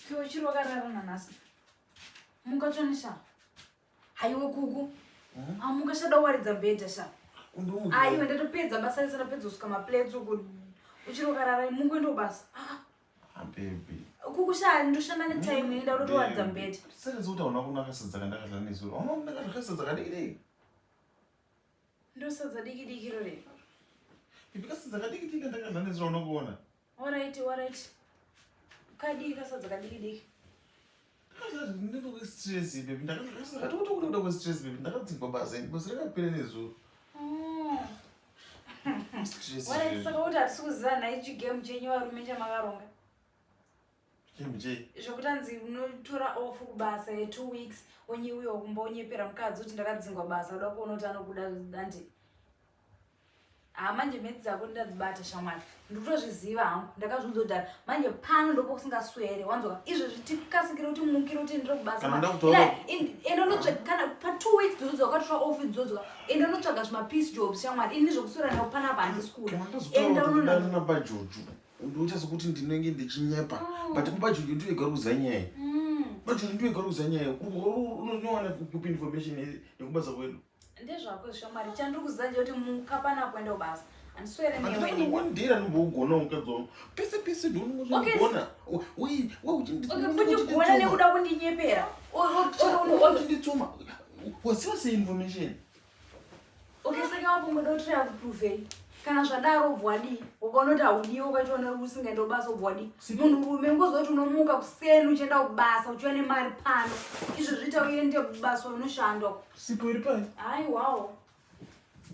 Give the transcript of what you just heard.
Kiwo chiri wakarara nanhasi. Muka tsvone sha. Haiwe kuku. Hmm? Amuka sha dawaridza mbedha sha. Aiwe ndatopedza basa rese ndapedza kusuka maplates uku. Uchiri wakarara mungu endo basa. Ah. Ah baby. Kuku sha ndoshanda ne time ini ndakutowaridza mbedha. Sasa kuti hauna kunaka sadza kandakadya nezuro. Hauna kunaka sadza kadiki diki. Ndosadza diki diki rore. Baby kasadza kadiki diki kandakadya nezuro unokuona. Alright, alright. Kadii kasadza kadiki diki. Stress baby ndakatokuda kwestress baby ndakadzingwa basa ini basa rakapera nezuro. Oh. Alright, saka kuti hatisi kuziva nhai chigame chenyu varume chamakaronga. Game chei? Zvekuti anzi unotora off kubasa ye 2 weeks onyiuya kumba onyepera mukadzi kuti ndakadzingwa basa uda kuona kuti anokuda dandi. Haa manje mhedzi dzako ndadzibata shamwari ndikutozviziva hangu ndakazviudza kudhara manje pano ndopokusingaswere wanzwa izvezvi tikasikire kuti mukire kuti ndiri kubasa ende unotsvaga kana patwo weeks dzodzo wakatora off idzodzo ende unotsvaga zvimapeace jobs shamwari ini zvokuswera navo panapa handisi kuda ende unonabajuju ndoita sekuti ndinenge ndichinyepa mm. but kubajuju ndiyo igari kuziva nyaya mm. bajuju ndiyo igari kuziva nyaya unowana kupi information yekubasa kwedu Ndezvako shamwari, chandiri kuziva ndechekuti muka panapo enda kubasa. Handiswere newe ini. One day randimbougona mukadzi wangu. Pese pese ndinongozvigona. Wei, wei uchindigona nekuda kundinyepera. Uchinditsoma. Waziva sei information? Okay, saka wakungoda kuti akupruvei. Kana zvadaro ubva wadii? Ukaona kuti haudiwi ukachiona usingaende kubasa ubva wadii? Munhurume ungozoti unomuka kuseni uchienda kubasa uchiuya nemari pano. Izvo zviita uende kubasa unoshanda. Sipo iri pai? Haiwawo.